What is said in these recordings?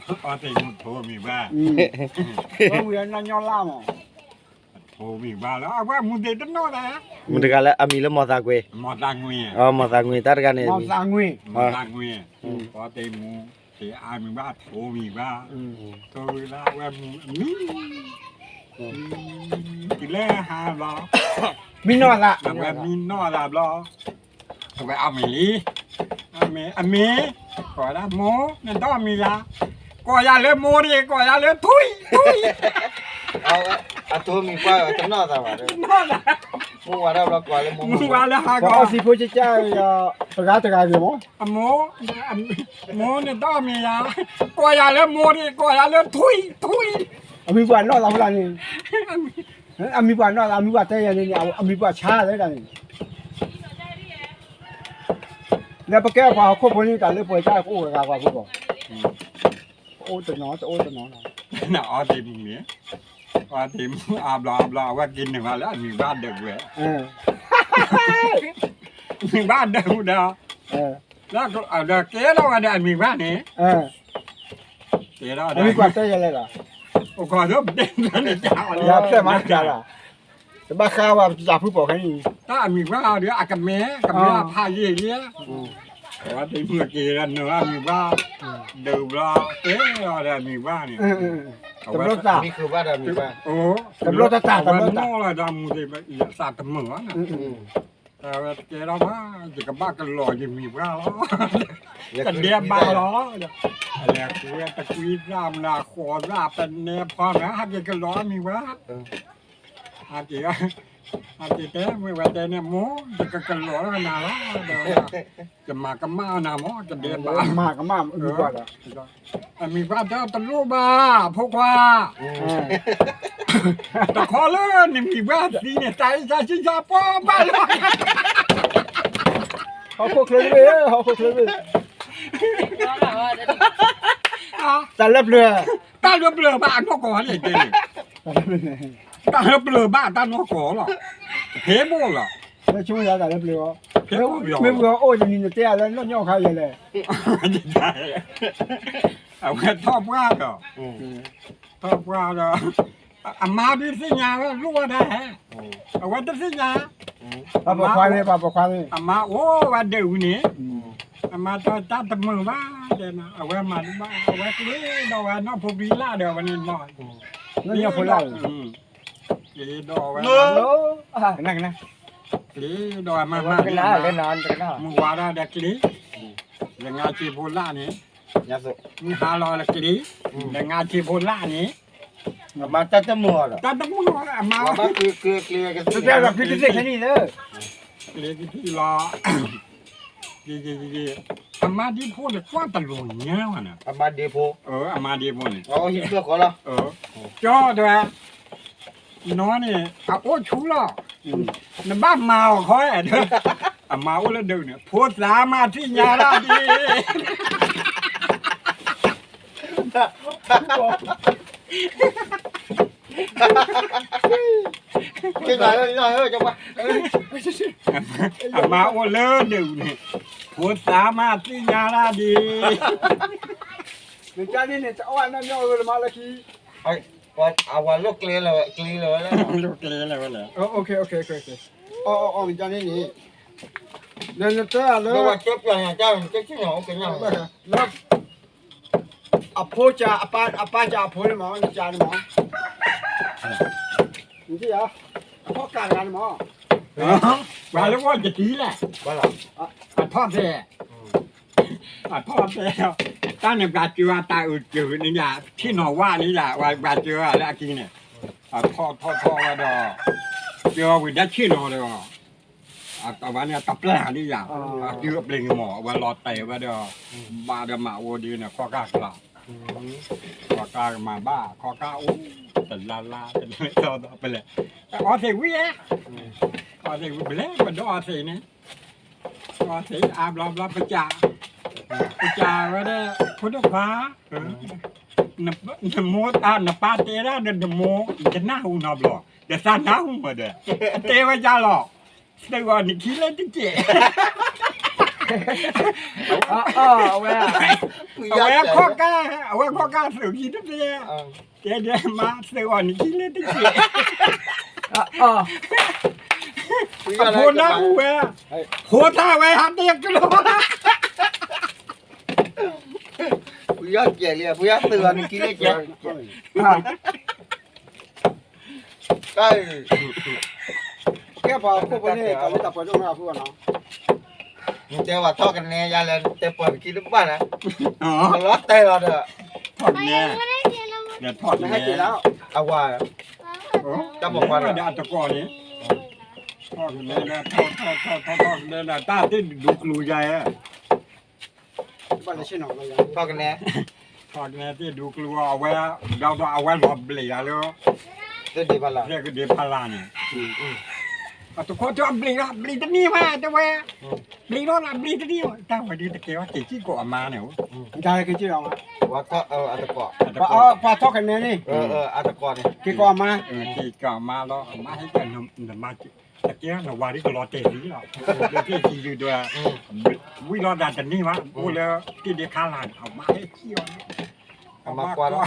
အီသံးမူထိမံၤဘၣ်, ဝဲဝံၤအနီၢ်ညီလၢ်မး, ထိမံၤဘၣ်လၢအဝဲမူသ့ၣ်တနီၣ်လဲၣ်, မုၢ်တဂၤလၢအမံၤလၢမီၤသးကွ့ၤ, မီၤသးကွ့ၤ, မီၤသးကွ့ၤတၢ်တဂၤန့ၣ်, မီၤသးကွ့ၤ, အီသံးမူ, သ့ၣ်အါမံၤဘၣ် ထိမံၤဘၣ်, ထိဝံၤလၢအဝဲမူအမံၤ တုၤလၢဟါဘျီ, မံနီၢ်သး, အဝဲမံနီၢ်သးဘျီ, အဝဲအမံၤလံ, အမံၤ, အမံၤ, ကိးဝဲဒၣ်မိၢ် နဒီမံၤယၤ, ကိးယၤလၢမိၢ်ဒံး ကိးယၤလၢထွံၣ် ထွံၣ်, အထိမံၤကွၢ်တနီၣ်သးဘၣ်, မုၢ်ဝါဒၣ်ဘျီကိးလၢမိၢ်, မုၢ်ဝါလၢဟါကီး, အီသံးဖိကကၢ်, တဂၤတဂၤဂ့ၤမး, အမိၢ်, မိၢ်နဒီမံၤယၤ, ကိးယၤလၢမိၢ်ဒံး ကိးယၤလၢထွံၣ် ထွံၣ်, အမံၤပှၢ်နီၢ်သးဖူလၢ်န့ၣ်, အမံၤပှၢ်နီၢ်သး အမံၤပှၢ်တဲယၤန့ၣ် အမံၤပှၢ်ဆါလၢတၢ်န့ၣ်, လၢပကဲပှၤဟီၣ်ခိၣ်ဖိန့ၣ် တၢ်လၢပှဲၤကၢ်ကအိၣ်ဂၤဂၤပှၤဖိဘၣ်, တအိၣ်တနီၤ တအိၣ်တနီၤလီၤ, အီသံးမုၢ်န့ၣ်, အီသံးမုၢ်အါဘျီအါဘျီ အဝဲက့ၤနုာ်ဘၣ်လၢအမံၤဘၣ်ဒၢးဝဲ, မံၤဘၣ်ဒၢးဝဲဒီး, ဒီးကဲထီၣ်ဝဲဒီးအမံၤဘၣ်န့ၣ်, ကဲထီၣ်ဒီး, အိၣ်ခိးဒိၣ်ပတဲန့ၣ်, တဘၣ်ဃးဝဲပတၢ်ဖုပိာ်ခဲန့ၣ်, တၢ်အမံၤဘၣ်ဒီး အကမဲ ကမဲအဖးယံာ်လံ, အဝဲသ့ၣ်မုၢ်က့ၤဒီးနုာ်အမံၤဘၣ်, ဒုးဘျီ ကဲထီၣ်ဒီးအမံၤဘၣ်န့ၣ်, တဘျီတၢ်, တဘျီတၢ်, အဝဲနီၢ်လီၤဒီးမူသ့ၣ် သးတမုာ်ဘၣ်န့ၣ်, အဝဲတကဲထီၣ်ဘၣ်, ယကဘၣ်ကလီၤယမံၤဘၣ်လီၤ, ကဒဲးဘၣ်လီၤ, အလဲၤဃုဝဲတကွံသၣ်မနုၤဃိးသၣ် ပနဲဖီမး ဟဲက့ၤကလီၤအမံၤဘၣ် ဟဲက့ၤ, ဟဲက့ၤတဲမ့ၢ်ဝဲတဲန့ၣ် မိၢ် ယကကလီၤနၤလီၤ, ယမၤကမၣ်နၤမး ကဒဲးဘၣ်, မၤကမၣ်အမံၤဘၣ်ဒီး, အမံၤဘၣ်ဒီးတလိၣ်ဘၣ် ဖိခွါ, တခီလၢနမံၤဘၣ်သံန့ၣ် တၢ်အံၤတၢ်ဆံၣ်တၢ်ပီၢ်ဘၣ်လီၤ, ဟီၣ်ခိၣ်ချၢတဘ့ၣ်, ဟီၣ်ခိၣ်ချၢတဘ့ၣ်, တၢ်လၢပျၢၤ, တၢ်လၢပျၢၤဘၣ်အနီၢ်ကီၢ်န့ၣ်တဲန့ၣ်, တၢ်လၢပျၢၤဘၣ်တၢ်နီၢ်ကီၢ်လီၤ, ဖဲဘိလီၤ, လၢဆိယၤတၢ်လၢပျၢၤအီၤ, ဖဲဘိလီၤ, မ့ၢ်ပှၤအိၣ်တနံၤနတဲအလၢနီၢ်ညီခါယဲလဲၣ်, အဝဲထီၣ်ပှၢ်ဒီး, ထီၣ်ပှၢ်ဒီး, အမါဒုးသ့ၣ်ညါဝဲလိၣ်ဝဲဒၣ်ဟဲ, အဝဲတသ့ၣ်ညါ, ပှၤပိာ်ခွါန့ၣ် ပှၤပိာ်ခွါန့ၣ်, အမါအိၣ်ဝဲဒၢးဝံၤန့ၣ်, အမါတၢ်တၢ်တမုာ်ဘၣ်, အဝဲမၤတဘၣ် အဝဲကျ့ဒီးဝဲနီၢ်ဖိဘံလၣ်ဒီးဝဲန့ၣ်လီၤ, နီၢ်ညီဖိလၣ်, ကျ့ဒီးဝဲ, ကျ့ဒီးဝဲမၤမၤ, မုၢ်ဝါဒၣ်ဒီးကျ့, ယငါစ့ဖိလၣ်န့ၣ်, မုၢ်ဟါလီၤလၢကျ့, ယငါစ့ဖိလၣ်န့ၣ်, အမါတၢ်တမုာ်အီၤဒီး, တၢ်တမုာ်အီၤ အမါဘၣ်ကျ့ကျ့ကျ့, ကျ့ကထံၣ်လီၤ, အမါဒ့ဖိန့ၣ် ကွၢ်တလိၤညါဝဲန့ၣ်, အမါဒ့ဖိ, အမါဒ့ဖိန့ၣ်, ကၠီတဲဝဲ, နီၢ်န့ၣ် အအိၣ်ဆူၣ်လီၤ, နဘၣ်မၤအီၤခီ, အမါအိၣ်လၢဒၢးန့ၣ် ဖိသၣ်မၤသ့ၣ်ညါတၢ်ဒ် အမါအိၣ်လၢဒၢးန့ၣ်, ဖိသၣ်မၤသ့ၣ်ညါတၢ်ဒ်, မ့ၢ်ကန့ၣ်န့ၣ် တအီၣ်အနီၢ်ညီအဂ့ၤလၢမးလၢခံ, အဝၤလိၣ်ကျ့လၢၤဝဲ, ကျ့လၢၤဝဲလၢ, လိၣ်ကျ့လၢၤဝဲလၢ, အီၣ်အီၣ်အီၣ် မ့ၢ်ကန့ၣ်န့ၣ်, နနတဲလၢ, လၢ, အဖိကၢ်, အပၢ်ကၢ်အဖိန့ၣ်မး နကၢ်န့ၣ်မး, နကၢ်, အဖိကၢ်တဂၤန့ၣ်မး, ပှၤလၢဝီတတံၤလဲၣ်, အထီၣ်ဖဲ, အထီၣ်ဖဲ, တၢ်န့ၣ်ပှၤစၢၤအတၢ်အုးစၢၤန့ၣ်ယၤ ထံၣ်နီၢ်ဝါန့ၣ်ယၤ ပှၤစၢၤလၢအခံန့ၣ်, အထီၣ်ထီၣ်ထီၣ်ဝဲဒီး, စၢၤဝံၤဒၣ်ဆ့ၣ်နီၤဒီး, အဝဲန့ၣ်တပျၢ်န့ၣ်ယၤ, အတုၤအပျ့ၤမး အဝဲလီၤတဲာ်ဝဲဒီး, ဘၣ်ဒီးမၤဝဲဒ်န့ၣ် ခီၣ်ကၢ်ကျါ, ခီၣ်ကၢ်မၤဘၣ် ခီၣ်ကၢ်အိၣ်, တလါလါ, ပလဲၤ, အီသံးဝံၤဧါ, အီသံးဝံၤ ပလဲၤပဒီးအီသံးန့ၣ်, အီသံးအါဘျီဘျီ ပစံး, ပစံးဝဲဒၣ် ဖိဒိၣ်ခွါ, နမိၢ်, နပၢ်တဲဒၣ်ဒီးနမိၢ် ယနၢ်ဟူနီတဘျီ, ဒီးသးနၢ်ဟူမးဒီး, အတဲဝဲဒ်လီၤ, သုးအီၤနခံလၢတကဲး အဝဲ အဝဲခီၣ်ကါ, အဝဲခီၣ်ကါသုးခံတသ့, တဲဒဲးမါသုးအီၤနခံလၢတက့ၢ်, အဖိနၢ်ဟူဝဲ, ဖိသၣ်ဝဲဟးတဲကျိ ပယီၤကဲလံ ပယီၤသုးအီၤနခံလၢကဲ, ကဲပှၤခိၣ်ဖိန့ၣ် တၢ်လၢတၢ်ပှဲၤဒိၣ်မးအဃိနီၤ, နတဲပှၤထီၣ်ကနဲယၤလဲၣ် နတဲပှၤနခံတဘၣ်နၤ, လီၤတဲာ်လီၤဒီး, ထီၣ်ကနဲ, ထီၣ်ကနဲ, အဝၤ, တၢ်ပိာ်ခွါဒီးအတကိးန့ၣ်, ထီၣ်ကနဲလၢ ထီၣ်ထီၣ်ထီၣ်ထီၣ်ထီၣ်ကနဲလၢတၢ်သ့ၣ်ဒူကျူယၤဧၢ ထီၣ်ကနဲ, ထီၣ်ကနဲသ့ၣ်ဒူကျူအီၤ အဝဲ, ဒီးအဝဲလီၤဘျ့းလၢ, သ့ၣ်ဒ့ဖးလၢ်န့ၣ်, အတခီတဘျ့းလီၤ ဘျ့းတန့ၢ်ဘၣ်တဲဝဲ, ဘျ့းလီၤလၢဘျ့းတန့ၢ်ဘၣ် တၢ်ဝဲဒ်တကဲဝဲက့ၤစံၣ်ကိးအမါန့ၣ်, ပှၤထီၣ်ကနဲန့ၣ်, က့ၤကိးအမါ, က့ၤကိးအမါလီၤ အမါဟဲက့ၤ တကဲနဝၤဒ်ကလီၤတဲာ်လံလီၤ, က့ၤဒုးဒွဲ, ဝံၤလီၤသးတန့ၢ်ဘၣ် အိၣ်လၢ, တ့ၢ်ဒ့ခါလာ်န့ၣ် အမါဟဲက့ၤအီၤ, အမါကွၢ်လီၤ,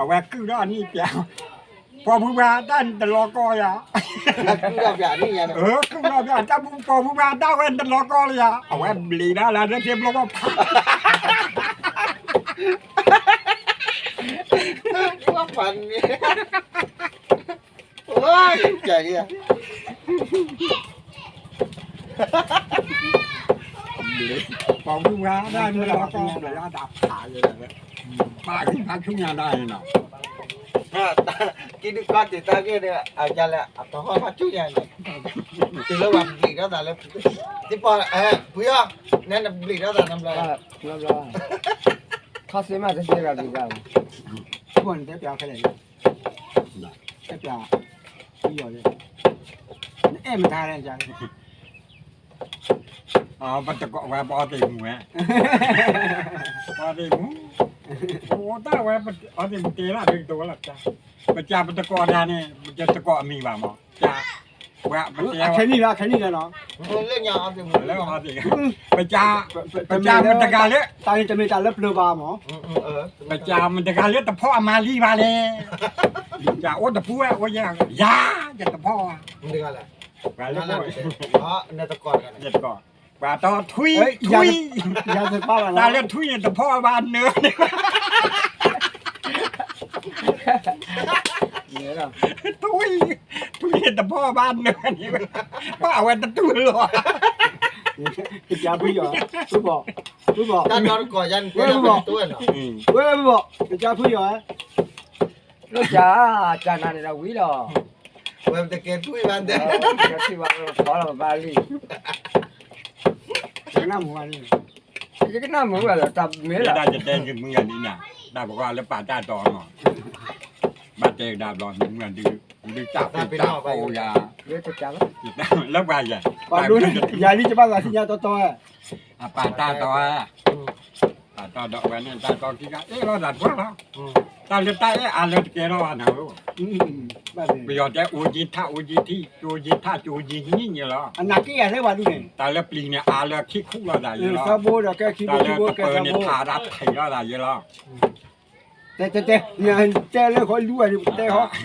အဝဲကုၢ်ထီၣ်အနံၣ်ပျး, ပိာ်မုၣ်ပှၤတၢ်နတလီၤကီယၤ, ကုၢ်ထီၣ်ပျး, ပိာ်မုၣ်ပှၤတၢ်ဝဲနတလီၤကီလၢယၤ အဝဲဘျ့းဒၣ်လၢတ့ဘျီကီဖး ပှၤန့ၣ်, အိၣ်ကဲလံ, ပိာ်မုၣ်ပှၤတၢ်နတလီၤကီလၢယၤ တၢ်ဖးယဲ, ပာ်ဂံၢ်ဖးဆူညါဒၣ်အံၤနီၤ, က့ၤဒုးကီတ့ၢ်တၢ်ဂ့ၢ်ဒီး အကလဲၣ် အတဟီၣ်ဖးဆူညါန့ၣ်, တုၤလၢပှၤဘျ့းထီၣ်သးလၢ, သ့ၣ်ပီ, ဖုယီၢ်, နဲနဘျ့းထီၣ်သးနဘျီ, ခီၣ်စ့မးတသ့ဘၣ်ဘျ့းဘၣ်, ဖုနတဲပျးခဲလၢာ်, တဲပျး, ဖုယီၢ်, နအဲၣ်မတၤလဲၣ်, ပတကိးဝဲပအီသံးမူဝဲ, ပအီသံးမူ, အိၣ်တၢ်ဝဲအီသံးမူတဲလၢဒ်ကတဝဲလီၤ, ပကးပတကိးဒၣ်န့ၣ် ပတကိးအမံၤဘၣ်မး, ပကး, ပတဲ, ခဲနံၣ်လီၤ ခဲနံၣ်လီၤနီၤ, လၢ, ပကး, ပကးမတၤတဂၤလၢ, တၢ်န့ၣ်တမ့ၢ်တၢ်လၢပျၢၤဘၣ်မး, ပကးမတၤတဂၤလၢတဖီၣ်အမါလံဘၣ်လဲၣ်, ပကးအိၣ်တပူၤဝဲအိၣ်ယဲ, ယၤ, ယတဖီၣ်ဘၣ်, ပှၤလၢ, ပှၤတီထွံ, ထွံ, တၢ်လၢထွံန့ၣ်တဖီၣ်ဘၣ်နၢၤန့ၣ်, ထွံ, ထွံန့ၣ်တဖီၣ်ဘၣ်နၢၤန့ၣ်, ဘၣ်အဝဲတတူၢ်လီၤ, ကစၢ်ဖုယီၤ, ဖုဘီ, ဖုဘီ, တၢ်ဒီတကိးယၤန့ၣ်, ဖုဘီ, ဖုဘီ, ကစၢ်ဖုယီၤ, လၢကစၢ်, ကစၢ်နၤန့ၣ်ဒီးဝံၤလီၤ, ဝဲပတကဲထွံဘၣ်, ထွံဘၣ်, ဘၣ်လံ, ကနၣ်မုာ်ဘၣ်လံ, ယကနၣ်မုာ်ဘၣ်လီၤ တၢ်မ့ၢ်လီၤ, တၢ်ယတဲယမုၢ်ဂၤလံနၤ, တၢ်ပှၤလၢပာ်တၢ်တီနီၤ, ဘၣ်တဲကဒါဘျီ မုၢ်ဂၤဒုး, ဒုးတၢ်ဖံးတၢ်ဖီယၤ, လၢပှၤယၤ, ယၤလံယဘၣ်သးသ့ၣ်ညါတီတီ, အပာ်တၢ်တီ, ပာ်တၢ်ဒီးဝဲန့ၣ် တၢ်တီခံဂၤအဲၣ်လီၤသးတဖၣ်လီၤ, တၢ်လၢတၢ်အဲၣ်အါလၢတကဲထီၣ်ဘၣ်နၤဧၢ, ပယီၤတဲအိၣ်က့ၤထၣ်အိၣ်က့ၤထံၣ် ကၠိက့ၤထၣ်ကၠိက့ၤနံၣ်န့ၣ်လီၤ, တၢ်လၢပျံၤန့ၣ် အါလၢခံခူၣ်လိာ်သးယဲလီၤ, တၢ်လၢတပၢၤန့ၣ် ထးဒၣ်ထံးလိာ်သးယဲလီၤ, တဲတဲတဲ, တဲလၢဃီလူၤဝဲန့ၣ် တဲဃီ,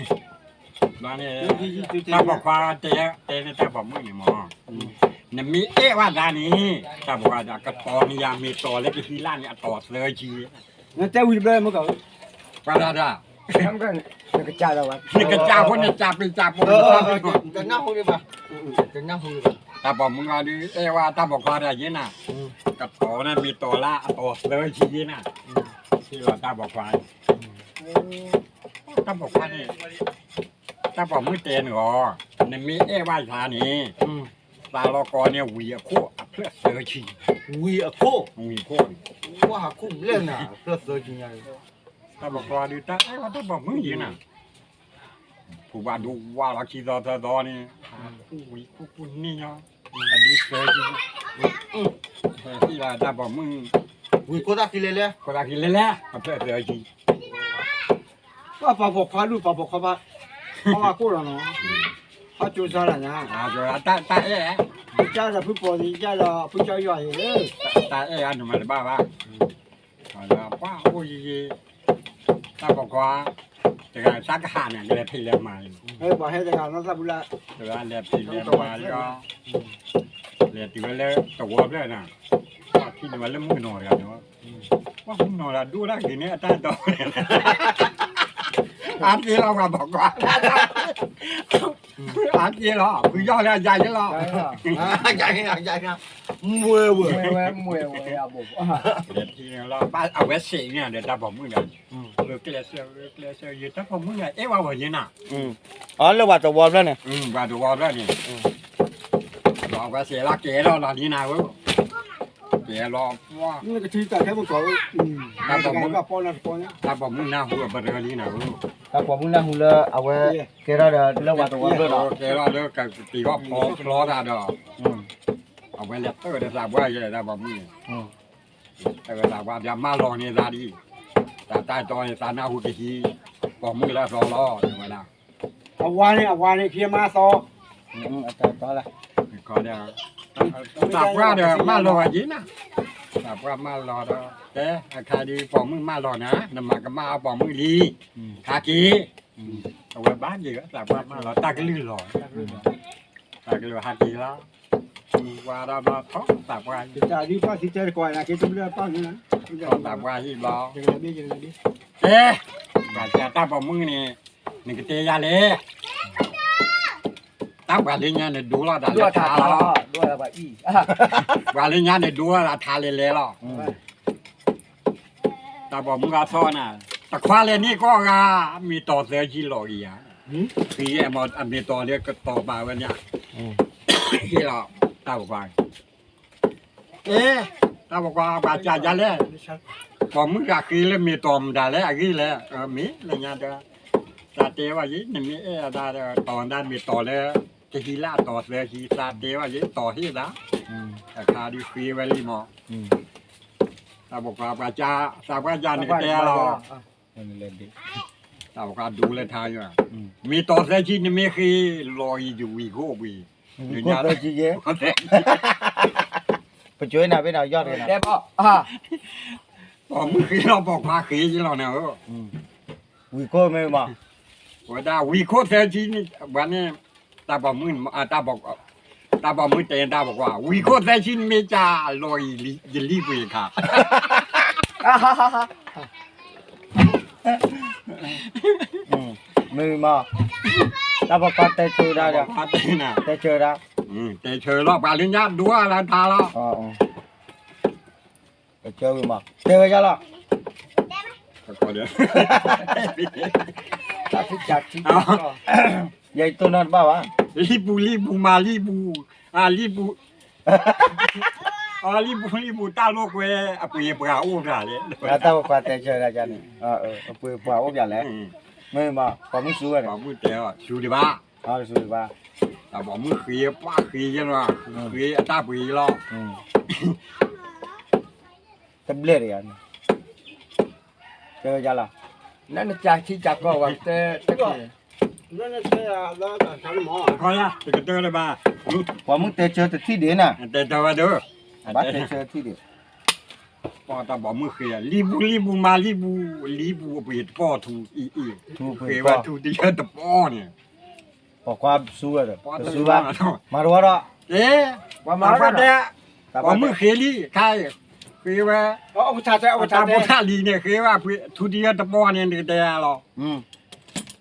ဘၣ်န့ၣ်, တၢ်ပိာ်ခွါတဲ, တဲန့ၣ်တၢ်ပိာ်မုၣ်န့ၣ်မး, နမ့ၢ်အဲၣ်ဝဲဒၣ်န့ၣ် တၢ်ပိာ်ခွါဒီး ကတီၤန့ၢ်ယၤမ့ၢ်တီၤလၢကဟံးလၢ်န့ၣ် အတီၤသၢဆံ, နတဲဝံၤတဘျီမ့ၢ်က, ပှၤဒၣ်ဒၣ်, နကစၢ်လီၤဝဲ, နကစၢ်ဖိန့ၣ်စၢ်ပ့ၤစၢ်ဖိ, တနၢ်ဟူဒံးဘၣ်, တနၢ်ဟူဒံးဘၣ်, တၢ်ပိာ်မုၣ်အီၤဒုး အဲၣ်ဝဲတၢ်ပိာ်ခွါတဂၤယဲနၤ, ကတီၤန့ၢ်မ့ၢ်တီၤလၢအတီၤသၢဆံယဲနၤ, ဟ့ၣ်လီၤတၢ်ပိာ်ခွါ, တၢ်ပိာ်ခွါန့ၣ်, တၢ်ပိာ်မုၣ်တဲန့ၣ်လီၤ, နမ့ၢ်အဲၣ်ဝဲယၤန့ၣ်, သးလီၤကီၢ်န့ၣ် ဝံၤအခိၣ်အဖျၢၣ်သၢဆံ, ဝံၤအခိၣ်, ဝံၤအခိၣ်, ဝံၤအခိၣ်ဖျၢၣ်နၤ, ဖျၢၣ်သၢဆံညါ, တၢ်ပိာ်ခွါဒုး တၢ်အဲၣ်ဝဲတၢ်ပိာ်မုၣ်ယဲနၤ, ဖိဘၣ်ဒိဝါလီၤခံသီသၢသီန့ၣ်, ဝံၤခိၣ်ခိၣ်န့ၢ်ညီ, အဒုးသၢဆံ, ဟဲဟ့ၣ်လီၤတၢ်ပိာ်မုၣ်, ဝံၤခိၣ်သၣ်ခံလဲၤလဲၤ, ခိၣ်သၣ်ခံလဲၤလဲၤ, အဖျၢၣ်သၢဆံ ပှၤပိာ်ခွါဒူၣ်ပိာ်ခွါဘၣ်, ပှၤကိၣ်လီၤနီၤ, ပှၤကၠိစါလီၤညါ, တၢ်အဲၣ်, ဖုကၠီဒီးဖုပိာ်သံကၠီဒီးဖုကၠီယွၤအံၤလၢ တၢ်အဲၣ်အါန့ၣ်မၤတဘၣ်ဘၣ်, ပှၤအိၣ်ယံၤယံၤ, တၢ်ပိာ်ခွါ, တဂၤသးကဟးန့ၣ် လဲၤဖံးလဲၤမၤ, ပှၤဟဲတဂၤနီၢ်သၣ်ဖူလၢ်, တဂၤလဲၤဖံးလဲၤမၤဒီး, လဲၤတုၤဝဲလၢတဝီဖျၢၣ်န့ၣ်, ပှၤထံၣ်န့ၢ်ဝဲလၢမုၣ်ကနီၤတဂၤန့ၣ်, ပှၤမုၣ်ကနီၤတဂၤဒိၣ်ဒၣ်က့ၤန့ၣ်အတၢ်တီန့ၣ်, အါက့ၤလီၤပှၤပိာ်ခွါ အါက့ၤလီၤ ဖုယီၢ်လၢအယၤယဲလီၤ, မွဲဝဲ, မွဲဝဲ, မွဲဝဲ, အဝဲစံးန့ၣ်ဒီးတၢ်ပိာ်မုၣ်ဒီး, ကျဲးစၢး ကျဲးစၢးယတၢ်ပိာ်မုၣ်န့ၣ် အဲၣ်ဝဲဝဲယဲနၤ, အလၢပှၤတဝီဖျၢၣ်န့ၣ်, ပှၤတဝီဖျၢၣ်န့ၣ်, ဒီးအဝဲစံးလီၤကဲထီၣ်လီၤလံနၤဧၢ, ကဲလီၤ, တၢ်ပိာ်မုၣ်နၢ်ဟူအပရၢလံနၤဧၢ, တၢ်ပိာ်မုၣ်နၢ်ဟူလၢအဝဲကဲထီၣ်ဒီးလၢပှၤတဝီဖျၢၣ်ဒီး, ကဲထီၣ်လၢကသံၣ်ထီၣ်ဖီဖျီသးဒီး, အဝဲလဲၤတၢၢ်ဒီးသးပှၢ်ယဲဒီးတၢ်ပိာ်မုၣ်န့ၣ်, တၢၢ်ဒီးသးပှၢ်ဒီးမၢလီၤန့ၢ်သးဒ်, တၢ်တၢ်တီန့ၣ် သးနၢ်ဟူကဟံး, ပိာ်မုၣ်လၢအသီလီၤ တဲဝဲဒၣ်, အဝၤန့ၣ် အဝၤန့ၣ် ခံမါသီ သးပှၢ်ဒီးမၢလီၤဝဲယဲနၤ, သးပှၢ်မၢလီၤဒီး, တဲ, အခါဒုးပိာ်မုၣ်မၢလီၤနၤ, နမၤကမၣ်အီၤပိာ်မုၣ်လံ, ဟးက့ၤ, အဝဲဘၣ်က့ၤဝဲ သးပှၢ်မၢလီၤ တၢ်ကလုၢ်လီၤ, တၢ်ကလုၢ်ဟးက့ၤလီၤ, ဝါဒီးဘျီထီၣ်သးပှၢ်, သးပှၢ်ဟံၣ်ဘျီ, တဲ, ဘၣ်စံးတၢ်ပိာ်မုၣ်န့ၣ်, နကတဲယၤလဲၣ် တၢ်ပှၤလၢညါန့ၣ်ဒိလီၤတၢ်လဲၤထါလီၤ, ပှၤလၢညါန့ၣ်ဒိလီၤတၢ်ထါလဲၤလဲၤလီၤ, တၢ်ပိာ်မုၣ်အသီန့ၣ်, တခွါလဲၤန့ၢ်ကီၢ်ဂၤ, မ့ၢ်တီၤသၢဆံလီၤဂံၤဧါ, ဃ့အမ့ၢ်တီၤလၢကတီၤဘၣ်ဝဲန့ၣ်, ဟ့ၣ်လီၤ, တၢ်ပိာ်ခွါ အဲ, တၢ်ပိာ်ခွါပှၤကၢ်ယါလဲၣ်, ပိာ်မုၣ်ဂၤဃ့လၢမ့ၢ်တီၤမတၤလဲၣ်အဂ့ၢ်လဲၣ်, မ့ၢ်လၢညါဒီး, သးတဲဘၣ်ယဲ နမ့ၢ်အဲၣ်အသးဒီး တီၤဒၣ်မ့ၢ်တီၤလၢ, ကဟံးလၢအတီၤသၢဟံး သးတဲဘၣ်ယဲ တီၤဟ့ၣ်သး, အခါဒုးဃ့ဝဲလံမး, တၢ်ပိာ်ခွါပှၤကၢ်, သးပှၢ်ကၢ်နကတဲလီၤ တၢ်ပိာ်ခွါဒိလၢထါယွၤ, မ့ၢ်တီၤသၢဆံနမ့ၢ်ဃ့, လီၤအံၤယဝံၤခိၣ်ပှ့ၤ, ဝံၤခိၣ်သၢဆံယဲ, ပကၠိနၤဖဲနၤယီၢ်တဂ့ၤနၤ, ပိာ်မုၣ်ဃ့လီၤပိာ်ခွါဃ့ယလီၤနၤဧၢ, ဝံၤခိၣ်မ့ၢ်မး, ဝဲဒၣ်ဝံၤခိၣ်သၢဆံန့ၣ်, ဘၣ်န့ၣ်, တၢ်ပိာ်မုၣ်, တၢ်ပိာ်မုၣ်တဲတၢ်ပိာ်ခွါ, ဝံၤခိၣ်သၢဆံနမ့ၢ်ကၢ်လီၤအံၤယလံၣ်ပှ့ၤခါ မ့ၢ်မး, တၢ်ပိာ်ခွါတဲဆၢဒၣ်, တဲဆၢဒၣ်, တဲဆၢလီၤ ပှၤလၢညါဒိလၢထါလီၤ, တဲဆၢဝံၤမး တဲဝဲယါလီၤ, ယတိၢ်နီၣ်တဘၣ်ဘၣ်, လံၣ်ပူၤလံၣ်ပူၤမၤလံၣ်ပူၤ, လံၣ်ပူၤ အလံၣ်ပူၤလံၣ်ပူၤ တၢ်လိာ်ကွဲ အပှ့ၤပှၤအိၣ်ပှၤလဲၣ်, တၢ်ပိာ်ခွါတဲဆၢဒၣ်န့ၣ်, အပှ့ၤပှၤအိၣ်ပှၤလဲၣ်, မ့ၢ်မး ပိာ်မုၣ်စူဝဲန့ၣ်, ပိာ်မုၣ်တဲအီၤ စူတဘၣ်, တၢ်ပိာ်မုၣ်ဃ့ ပှၢ်ဃ့ယဲလီၤ, ဃ့အတၢ်ပှ့ၤယဲလီၤ, တဘျဲၣ်တဂၤန့ၣ်, တဲဝဲယါလီၤ, နနကၢ်ထံကၢ်ကီၢ်ဝဲတဲ, တကတဲလၢၤဘၣ်, ပိာ်မုၣ်တဲဆၢတထံၣ်ဒံးနၤ, တဲဆၢဝဲဒၣ်, ဘၣ်တဲဆၢတထံၣ်ဒံး, ပှၤတၢ်ပိာ်မုၣ်ဃ့, လံၣ်ပူၤလံၣ်ပူၤမၤလံၣ်ပူၤ, လံၣ်ပူၤအပှ့ၤတပီၢ်ထူအံၤအံၤ, ဃ့ဝဲထူတယၢၢ်တပီၢ်န့ၣ် ပိာ်ခွါစူဝဲဒီး ပစူဘၣ်, မၤတဝီဒီး, ပှၤတဲ, ပိာ်မုၣ်ဃ့လံ, ခါအံၤ, ဃ့ဝဲ, တၢ်ဖိထၣ်လံန့ၣ် ဃ့ဝဲ, ထူတယၢၢ်တပီၢ်န့ၣ် နကတဲလီၤ,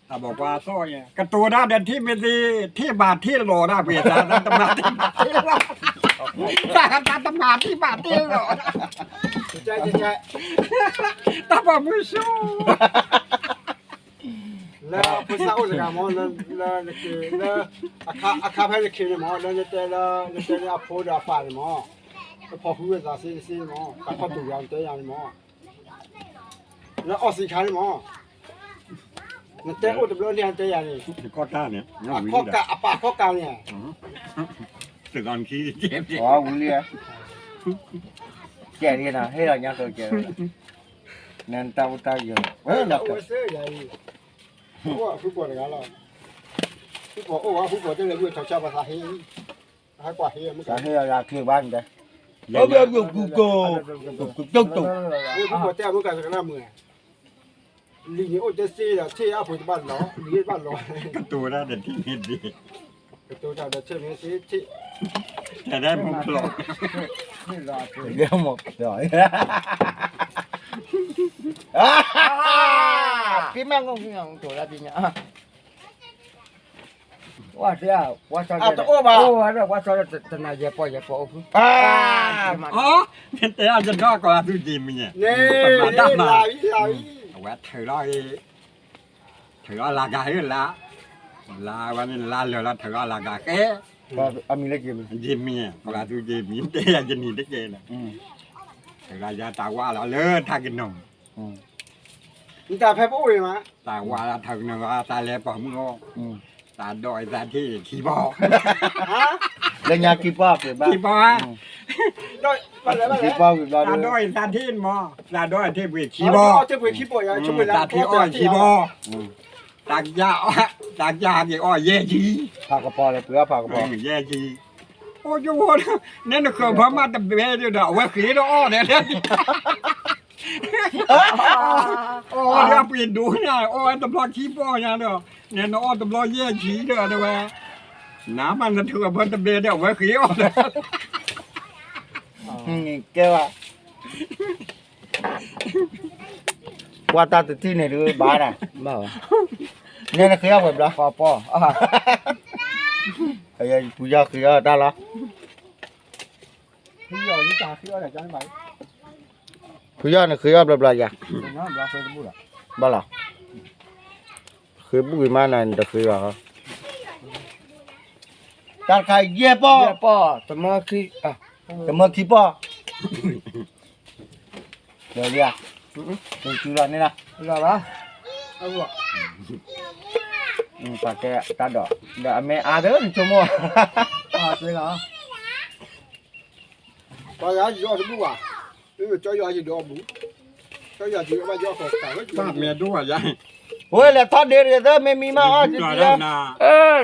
တၢ်ပိာ်ခွါသီၣ်, ကတိၤတၢ်ဒီးထံၣ်မ့ၢ်သ့, ထံၣ်ဘၣ်ထံၣ်လီၤဒၣ်ပှ့ၤသး, တၢ်တမၤထံၣ်ဘၣ်ထံၣ်လီၤ, တၢ်တမၤထံၣ်ဘၣ်ထံၣ်လီၤ, တၢ်ပိာ်မုၣ်စူ လၢဖိသၣ်အိၣ်တဂၤမး, လၢ, လၢ, အခါဖဲနခ့န့ၣ်မး, လၢနတဲလၢ, နတဲလၢအဖိဒီးအပၢ်န့ၣ်မး, နဖီၣ်ဃုဝဲသးစ့တစ့န့ၣ်မး, တၢ်ခီၣ်တူာ်ယၤနတဲယၤန့ၣ်မး, လၢအီၣ်စံးခါန့ၣ်မး, နတဲအိၣ်တဘျီန့ၣ်နတဲယၤန့ၣ်, အခီၣ်ကး, အပၢ်အခီၣ်ကးန့ၣ်, ဝံၤလံ, ကဲလံနၤ, ဟ့ၣ်လီၤညါကကဲ, နတၢ်အိၣ်တၢ်ယၢၤ, ဝဲလီၤ, ဖုပိာ်တဂၤလီၤ, ဖုပိာ်အိၣ်ဝဲ, ဖုပိာ်တဲလၢဝံထီၣ်ဆါပှၤသးဟ့ၣ်လံ, ဟဲကွၢ်ဟ့ၣ်မုၢ်ကဟ့ၣ်ယၤချ့ဘၣ်န့ၣ်, အဘၣ်ဘၣ်ကူကူ, ကူကူကူ, မုၢ်ကစကနၣ်မုၢ်, လံာ်န့ၣ်အိၣ်တစ့ဒီး ထ့ၣ်အါပှ့ၤတဘၣ်လီၤ, လံာ်တဘၣ်လီၤ, ကတိၤတၢ်ဒီးထ့ၣ်မ့ၢ်စ့ထ့ၣ်, တၢ်ဒၣ်မ့ၢ်ဖျိး, မ့ၢ်ဖျိး, ပမ့ၢ်ငိၢ်ကတိၤတၢ်ပညါ ဝဲတအိၣ်ဘၣ်, အိၣ်ဝဲဒၣ်ပှၤဆီတနၤယဲၢ်ပီၢ်ယဲၢ်ပီၢ်အိၣ်ဖု, အၢ, တဲအီၤယဒီးကိးလၢသူက့ၤမံၤန့ၣ်, ပမၤတၢ်မၤ, အဝဲထုးလီၤ, ထုးလီၤလၤကၤဟ့ၣ်လါ, လါဝဲန့ၣ်လါလၢာ်လီၤ ထုးလီၤလၤကၤဃဲ, အမံၤလၢက့ၤမံၤ, က့ၤမံၤ, ကိးလၢသူက့ၤမံၤ တဲယၤယနံၤတကဲလၢ ထုးလီၤယၤတၢ်ဝါလီၤလၢထးကနူၤ နတၢ်ဖဲပအိၣ်အံၤမး, တၢ်ဝါလၢထးကနူၤလီၤ တၢ်လဲၤပိာ်မုၣ်အီၤ, တၢ်ဒိးအံၤသးထံၣ်ခံဘီ, လၢညါခံဘီပှ့ၤဘၣ်, ခံဘီ, ခံဘီဝံၤဘျီဒီး, တၢ်ဒိးအံၤသးထံၣ်မး, တၢ်ဒိးအံၤထံၣ်ပှ့ၤခံဘီ, တၢ်ထံၣ်အီၣ်ခံဘီ, တၢ်ကစၢ်ဟဲက့ၤအီၣ်ယဲၢ်ဆံ, ဖးကပီၤလၢပှ့ၤအီၣ်ဖးကပီၤ, ယဲၢ်ဆံ, အိၣ်ကဝီၤ, နဲနဃၢၤဖီမးတဘဲဒီး အဝဲဃ့ဒီးအီၣ်ဒီး အီၣ်ဒီးအပှ့ၤဒိၣ်ညါ အီၣ်ဝဲတဘျီခံပီၢ်ညါဒီး, နဲနအီၣ်တဘျီယဲၢ်ဆံဒီးတဲဝဲ, နမ့ၢ်နထုးအဖၢတဘဲဒီး အဝဲဃ့အီၣ်ဒီး, ကဲဘၣ်, ကွၢ်တၢ်တထံၣ်န့ၣ်ဒုးဘၣ်ဒၣ်, နဲနဃ့အီၣ်ပှဲၤဘျီ, ပှၤပီၢ်, ဖုယီၢ်ဃ့အီၣ်တၢ်လီၤ ဖုယီၢ်န့ၣ်ဃ့အီၣ်ဘျီဘျီယၤ, ဘၣ်လီၤ, ဃ့ဘူၣ်ဂ့ၤမးနၤန့ၣ်တဃ့ဘၣ်, တၢ်တခါယဲၢ်ပီၢ်, တမၢခံပီၢ်, ဒီးလံဧါ, တုၤလီၤန့ၣ်လီၤ, ပှၤတဲတၢ်ဒီး, ဒီးအမဲအါဒီးနဆိကမိၣ်, ပှၤယၤယီၤတဘူၣ်ဘၣ်, ကၠီယီၤယဒီးအဘူး, ကၠီယီၤယဘၣ်ယီၤကီၢ်တၢ်ဝဲ, မဲဒိၣ်ဘၣ်ယၤ, ဝဲလဲၤထီၣ်ဒ့တဂ့ၤသၢမ့ၢ်မံမးအီၣ်တံၢ်,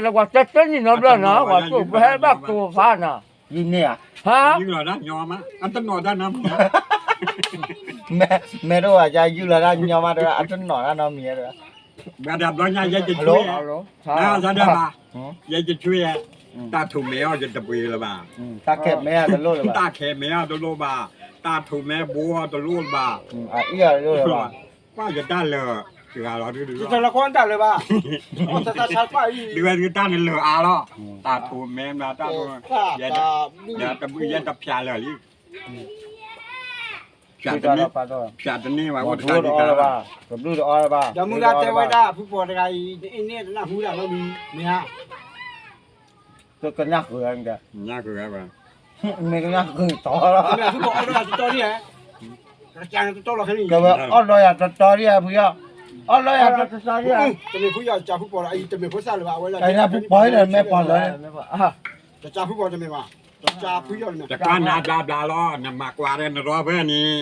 လၢပှၤတဲတၢ်နံၣ်နီတဘျီနီၤ ပှၤသူၣ်ပှဲၤဘၣ်တိၤဖးနီၤ, ယံၤန့ၢ်ဧါ, ဟါ, ယုၢ်လီၤတၢ်ညီမး အတနီၣ်တၢ်နီတမံၤ, မဲဒိၣ်ဘၣ်ယၤယုၢ်လီၤတၢ်ညီမးတဂၤ အတနီၣ်တၢ်နီတမံၤတဂၤ ဘၣ်တဘျီညါ ယဲယဆွ့, ယဲယဆွ့, တၢ်ထူၣ်မဲအီၤယတပှ့ၤလၢၤဘၣ်, တၢ်ခဲမဲအီၤတလိၣ်လၢၤဘၣ်, တၢ်ခဲမဲအီၤတလိၣ်ဘၣ်, တၢ်ထူၣ်မဲဘိအီၤတလိၣ်လၢၤဘၣ်, အအံၤအီၤတလိၣ်လၢၤဘၣ်, ကွၢ်ယတၢ်လၢာ်တဂၤလီၤ, တၢ်လၢာ်ဘၣ်, ဒ်ဝဲဒၣ်တၢ်န့ၣ်လၢာ်အါလီၤ, တၢ်ထူၣ်မဲမးတၢ်, ယတဖျးလၢာ်လံ ဖျးတန့ၢ်ဘၣ်အိၣ်တခါဒံးဘၣ်, တဘျုးတအီလၢၤဘၣ်, ဒီးမုၢ်ဂၤတဲဝဲဒၣ် ဖုပီၤတဂၤအံၤ နအ့ၣ်န့ၣ်တနၢ်ဟူဒၣ်နီတမံၤ, မ့ၢ်ဧါ, ကနၣ်ဃုာ်, မ့ၢ်ကနၣ်ဃုာ်တီလီၤ, ဖုပီၤအီၣ်ဒီးယၤတတီဒံးဧါ, ဖုယီၢ်, အီၣ်ဒီးယၤတတီဒံးဧါ, တမ့ၢ်ဖုယီၢ် တၢ်ဖုပီၤဒီးအံၤ တမ့ၢ်ဖိသၣ်လၢၤဘၣ်, အဝဲဒၣ်ဖုပီၤအံၤန့ၣ် မ့ၢ်ပီၤလၢ တၢ်ဖုပီၤတမ့ၢ်ဘၣ်, တၢ်ဖုယီၢ်တမ့ၢ်, တကွၢ်နၤဘျါဘျါလီၤ, နမၤကွၢ်ဒီးနရီဖဲန့ၣ်,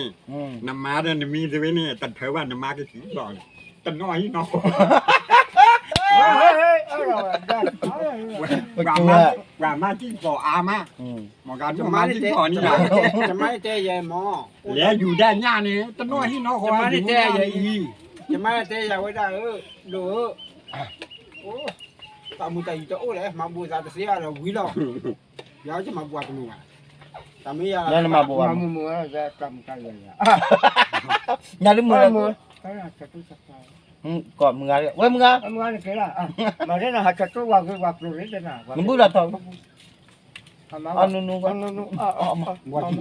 နမါဒီးနမံသ့ဝဲန့ၣ် တထၢဘၣ်နမါကသံလီၤ, တနီၣ်ဟံၣ်နီၣ်ဃီ, ပှၤမါကံၣ်ကီၤအါမး, မ့ၢ်ကမါကံၣ်ကီၤန့ၣ်, တမါတဲယဲမး, လဲၤယူၤဒၣ်ညၣ်န့ၣ် တနီၣ်ဟံၣ်နီၣ်ဃီ, တမါတဲယဲအံၤ, တမါတဲယဲဝဲဒၣ်ဧၢ, ဒိၣ်ဧၢ, တၢ်မူတၢ်ယံၤတအိၣ်လဲၣ်, မၤဘူၣ်သးတသ့အါဒီးဝံၤလီၤ, ယၤကမၤဘူၣ်အတမုာ်ဘၣ်, တၢ်မ့ၢ်ယၤ, မၤဘူၣ်ဘၣ်, တၢ်မူတၢ်ယဲ, ညါလၢမုာ်လၢ, ကိးမုာ်ဂၤ, ဝဲမုာ်ဂၤ, မၤတဲနၤဟးကတိၢ်ဝၤဂ့ၤဝၤကျိၤရ့တနၤ, နဘူၣ်လီၤထီၣ်, အနူနူ, အမၤ, တၢ်ဝဲဒၣ်,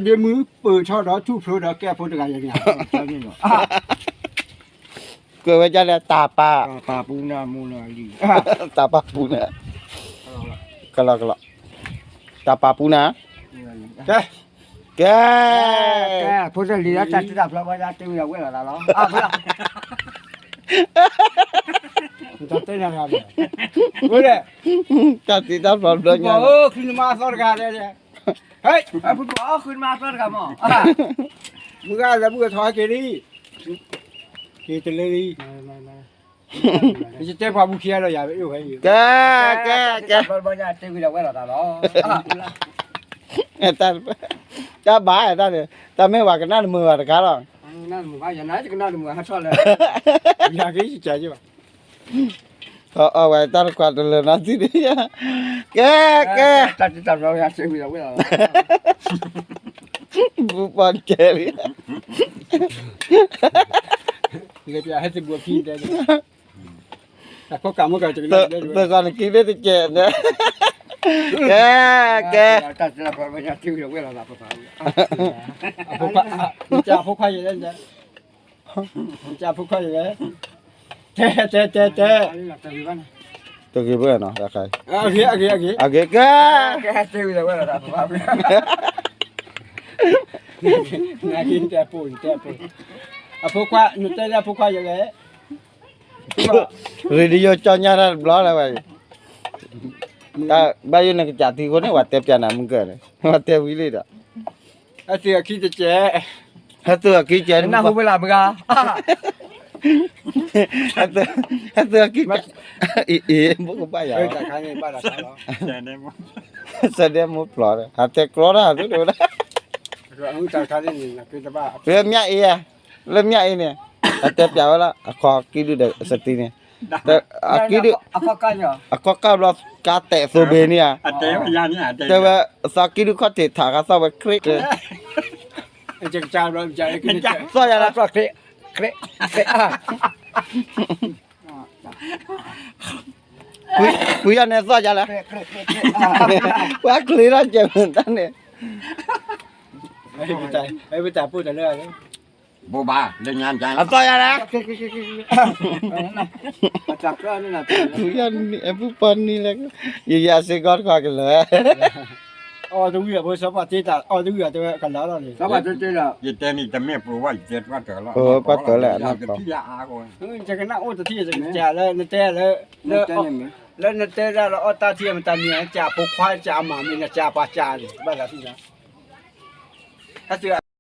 ဒ့မုၢ်ပၢၢ်ထီၣ်ဒီးထူၣ်ဖျိဒီးကဲဖိတဂၤယဲန့ၣ်, ကွဲးဝဲဒ်လဲၣ် တၢ်ပာ်, တၢ်ပာ်ပူၤနၤ, တၢ်ပာ်ပူၤနၤ, ကလီကလီ, တၢ်ပာ်ပူၤနၤ, ကဲ, ကဲ, ဖိတလံၤလၢတၢ်တၢ်ဖျီဝဲဒၣ်တ့ၢ်ဝဲဝဲလီၤသးလီၤ, တၢ်တ့ၢ်တၢ်ဖျီဘျီညါ, ဖုပီၤဧၢ ဃုနမါအသီတဂၤ, ဟဲ, ဖုပီၤဧၢ ဃုနမါအသီတဂၤမး, မုၢ်ဂၤလၢမုၢ်ဂၤထီၣ်ဟဲက့ၤလံ, က့ၤတလၢလံ, ယတဲပှၤဘူးခံဂၤလီၤယၤ, ကဲ, ကဲ, ကဲ, တၢ်ဘၣ်တၢ်န့ၣ်, တၢ်မ့ၢ်ပှၤကနၣ်တမုာ်ဘၣ်တခါလီၤ, ယၤက့ၤယကဲဘၣ်, အဝဲတၢ်တကွၢ်တလၢၤနီတံၢ်ဒံး, ကဲ, ကဲ, တၢ်တၢ်ဘျီယၤစ့ဝံၤလီၤဝဲလီၤ, ဘူးပီၢ်ကဲလံ, လၢပဟဲသဘှီခံတဲ, အဖိကၢ်မ့ၢ်ကၢ်တကနၣ်, ပဂီၢ်နကံလၢတကဲးန့ၣ်, ကဲ, ကဲ, အဖိခွါယလဲၣ်, အဖိခွါယလဲၣ်, တဲ, တဲ, တဲ, တဲ, တဂ့ၤဘၣ်နီၤ, အဂ့ၤ, အဂ့ၤ, အဂ့ၤ, ကဲ, တဲဝံၤလီၤဝဲလီၤ, အဖိခွါ, နတဲလၢအဖိခွါယလဲၣ်, ရေဒီယိၤကၠီညါတၢ်တဘျီလၢၤဘၣ်, ဘၣ်ယိၣ်နကစၢ်သံအဃိန့ၣ် ပှၤတဲပျးနၤမုၢ်ကၢၢ်န့ၣ် ပှၤတဲဝံၤလံဒီး, ဟဲသုးအခံတကဲး, ဟဲသုးအခံတကဲး, နၢ်ဟူဝဲလၢမုၢ်ဂၤ, ဟဲသုးအခံတကဲး, အ့ၣ် အ့ၣ် ဘိကဘၣ်ယၤ, စဲဒဲမိၢ်ဖျိးဒီး ဟးတဲကျီတၢ်ဟးသုးတဝဲဒၣ်, လၢမၠၣ်အ့ၣ်ဧါ, လၢမၠၣ်အ့ၣ်န့ၣ်, အတဲပျးဝဲလၢ အခီကံၣ်ဒုဒီးစတံန့ၣ်, အကံၣ်ဒု, အခီကၢ်ဘျီ ကါတဲာ်သိဘ့န့ၣ်ဧါ, တဲဝဲ, သီကံၣ်ဒုခီၣ်ထံးထးခါသီၣ်ဝဲချ့ချ့, သီၣ်ယၤလၢ ကွံာ်ယၤန့ၣ်သီၣ်ယၤလၢ, ပှၤချ့ထီၣ်ကဲမုၢ်တၢ်န့ၣ်, ပတၢ်ပိၢ်တၢ်လၢ, ဘိးဘၣ်, အသီၣ်ယၤလၢ, ပူၤပီၢ်နံၤလၢ, ယယၤစ့ၢ်ကီးတခီကလၢာ်, အီၣ်တဝံၣ်အဖိစီၤပၤတ့တၢ် အီၣ်တဝံၣ်အဖိစီၤပၤတ့တၢ် အီၣ်တဝံၣ်အတဝဲကလၢာ်လီၤန့ၣ်, ယတဲမ့ၢ်တမ့ၢ်ပျိဝဲ ယတဲပှၢ်တၢၢ်လီၤ, ပှၢ်တၢၢ်လၢ, ယကနၣ်အိၣ်တထံၣ် ယကစၢ်လၢနတဲလၢ, လၢနတဲဒၣ်လၢအီၣ်တၢ်ထံၣ်အမတၤမံၤ နကစၢ်ဖိခွါ နကစၢ်အမါမ့ၢ် နကစၢ်ပှၤစၢ်န့ၣ် ဘၣ်သးထံၣ်လီၤ, ဟဲသုး